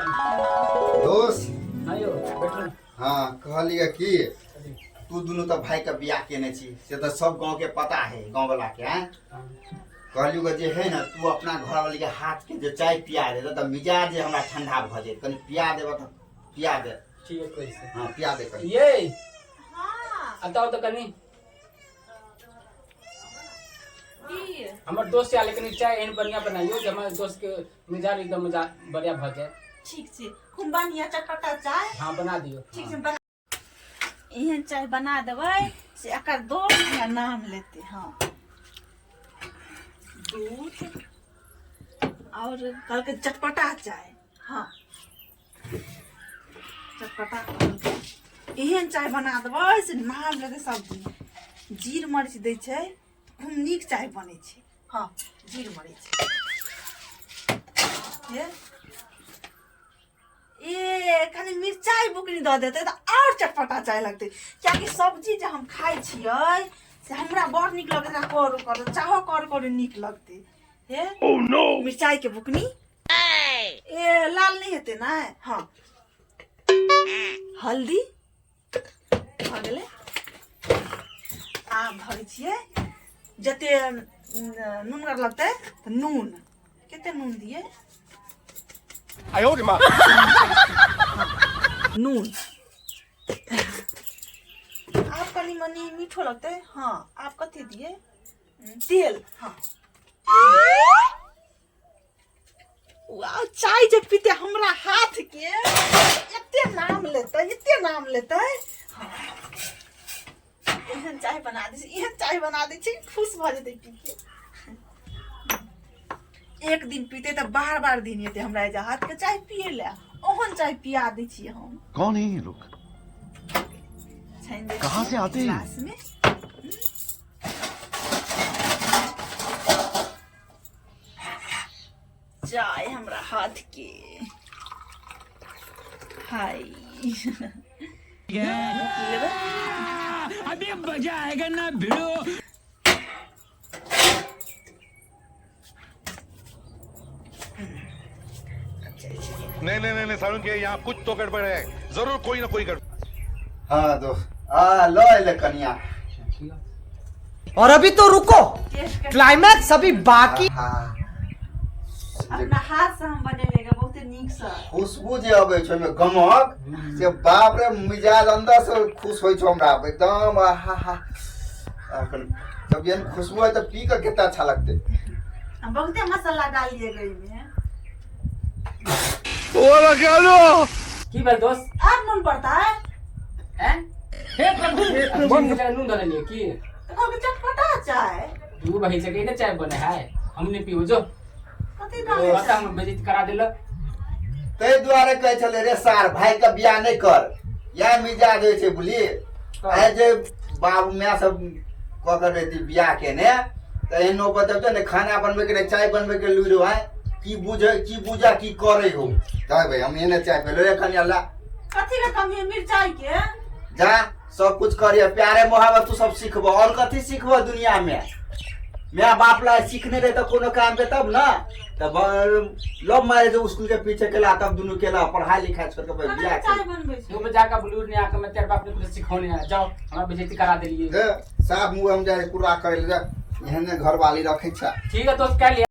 दोस्त। हाँ यौ, बैठू ने। हाँ, कहलियै कि तू दुनू तऽ भाई के बियाह केने छी, से तऽ सब गाँव के पता है, गाँव वाला के हैं। कहलियौ कि जे है ने, तू अपना घर वाली के हाथ के जे चाय पिया दे तऽ मिजाज जे हमरा ठंडा भऽ जायत। कनि पिया देबऽ तऽ पिया दे। ठीक है, कहै छै। हाँ, पिया दे कनि। ये। हाँ। बताउ तऽ कनि। की? हमर दोस्त आयल, कनि चाय एहन बढ़िया बनाइयो जे हमर दोस्त के मिजाज एकदम मजा बढ़िया भऽ जाए। ठीक छै, खूब बढ़िया चटपटा चाय। हाँ, बना दियौ। ठीक छै, बना। एहन चाय बना देबै से एकर दोस्त हमरा नाम लेतै। हाँ, दूध और कहलकै चटपटा चाय। हाँ, चटपटा कहलकै। एहन चाय बना देबै से नाम लेतै सब दिन। जीर मरीच दै छै तऽ खूब नीक चाय बनै छै। हाँ, जीर मरीच हे ए कनि मिरचाइ बुकनी दऽ देतै तऽ आओर चटपटा चाय लगतै, कियाकि सब्जी जे हम खाइ छियै से हमरा बड़ नीक लगैत रहै। करू करू चाहो, करू करू नीक लगतै। हे, मिरचाइ के बुकनी। ए, लाल नहि हेतै ने? हँ, हल्दी भऽ गेलै। आब धरै छियै जते नूनगर लगतै तऽ नून। कते नून दियै? नून। आब कनि मनि मीठो लगतै। हँ, आब कथी दियै? तेल। हँ, वाह, चाय जे पीते हमरा हाथ के एते नाम लेतै, एते नाम लेतै। हाँ। एहन चाय बना दै छी, एहन चाय बना दै छी, खुश भऽ जेतै पी के। एक दिन पीते तऽ बार बार दिन एतै हमरा एजा हाथ के चाय पिए लए। ओहन चाय पिया दै छियै हम। कौन है ये लोग? छानि दै कहाँ से छियै आते हैं? गिलास में। चाय हमरा हाथ के। हाय, लेबै। अभी मजा आएगा ना भिड़ो। नहीं नहीं नहीं नहीं सारुण के यहाँ कुछ तो गड़बड़ है, जरूर कोई ना कोई गड़बड़। हाँ दोस्त, आ लऽ एलै कनिया। और अभी तो रुको, टेस्ट कर। क्लाइमैक्स अभी बाकी। हाँ। अपना हाथ से हम बनेलियै बहुते नीक से। खुशबू जे अबै छै ओहिमे, गमक से, बाप रे, मिजाज अंदर से खुश होइ छै हमरा एकदम। आहा हा, अखन जब एहन खुशबू है तऽ पी कऽ कते अच्छा लगतै। हम बहुते मसाला डालिए गई में। की भेल दोस्त? आब नून पड़ता है। हैं? हे प्रभु, हे प्रभु, नून दऽ देलियै की? तऽ कहलकै चटपटा चाय। दू बही छै ने चाय बने है, हम नहि पीबो, जो। कथी डालै? बता, हम बेइज्जती करा देलक। ताहि दुआरे कहै छलै रे सार, भाई के बियाह नहि कर, इएह मिजाज होइ छै, बुझलियै? आइ जे बाबू माय सब कऽ के रहिती बियाह केने तऽ एहन नौबत अबितै ने, खाना बनबै के ने चाय बनबै के लुरि है। की बुझै, की बुझा, की करै हो। जा भाई, हम एहने चाय पेलो रे कनिया ला। कथी के कमी है मिरचाई के? जा, सब कुछ करिए, प्यारे मोहब्बत तू सब सिखबो, और कथी सिखबो दुनिया में? माय बाप ला सीखने रहे तऽ कोनो काम के तब ना। तब लव मैरिज स्कूल के पीछे केला, तब दुनू केला पढ़ाई लिखाई छोड़ के कना बियाह चाय केला। बनबै छै? तू जाकर ब्लू ने आके मैं तेरे बाप ने कुछ सिखौने आया। जाओ, हमरा बेइज्जती करा देलिए। रे, साफ मुँह हम जाइ कुरा करे ले। एहने घरवाली रखै छै। ठीक है दोस्त, कह लिया।